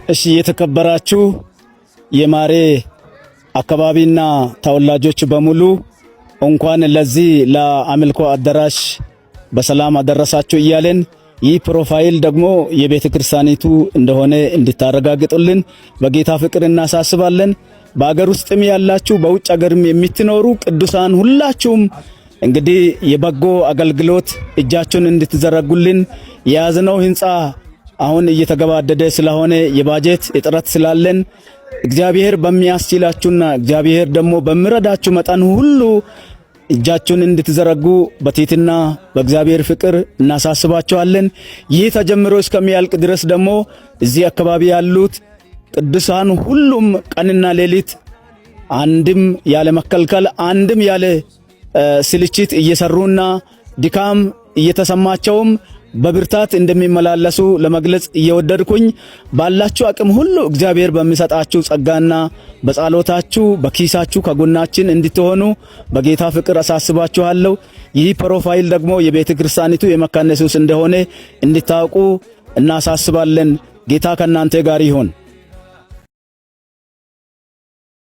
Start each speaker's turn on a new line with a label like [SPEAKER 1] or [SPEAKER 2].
[SPEAKER 1] እሺ፣ የተከበራችሁ የማሬ አካባቢና ተወላጆች በሙሉ እንኳን ለዚህ ለአምልኮ አዳራሽ በሰላም አደረሳችሁ እያለን ይህ profile ደግሞ የቤተ ክርስቲያኒቱ እንደሆነ እንድታረጋግጡልን በጌታ ፍቅር እናሳስባለን። በአገር ውስጥም ያላችሁ በውጭ አገርም የምትኖሩ ቅዱሳን ሁላችሁም እንግዲህ የበጎ አገልግሎት እጃችሁን እንድትዘረጉልን፣ የያዝነው ህንፃ አሁን እየተገባደደ ስለሆነ የባጀት እጥረት ስላለን እግዚአብሔር በሚያስችላችሁና እግዚአብሔር ደግሞ በሚረዳችሁ መጠን ሁሉ እጃችሁን እንድትዘረጉ በትህትና በእግዚአብሔር ፍቅር እናሳስባችኋለን። ይህ ተጀምሮ እስከሚያልቅ ድረስ ደግሞ እዚህ አካባቢ ያሉት ቅዱሳን ሁሉም ቀንና ሌሊት አንድም ያለ መከልከል፣ አንድም ያለ ስልችት እየሰሩና ድካም እየተሰማቸውም በብርታት እንደሚመላለሱ ለመግለጽ እየወደድኩኝ፣ ባላችሁ አቅም ሁሉ እግዚአብሔር በሚሰጣችሁ ጸጋና በጸሎታችሁ በኪሳችሁ ከጎናችን እንድትሆኑ በጌታ ፍቅር አሳስባችኋለሁ። ይህ profile ደግሞ የቤተ ክርስቲያኒቱ የመካነ ኢየሱስ እንደሆነ እንድታውቁ እናሳስባለን። ጌታ ከእናንተ ጋር ይሁን።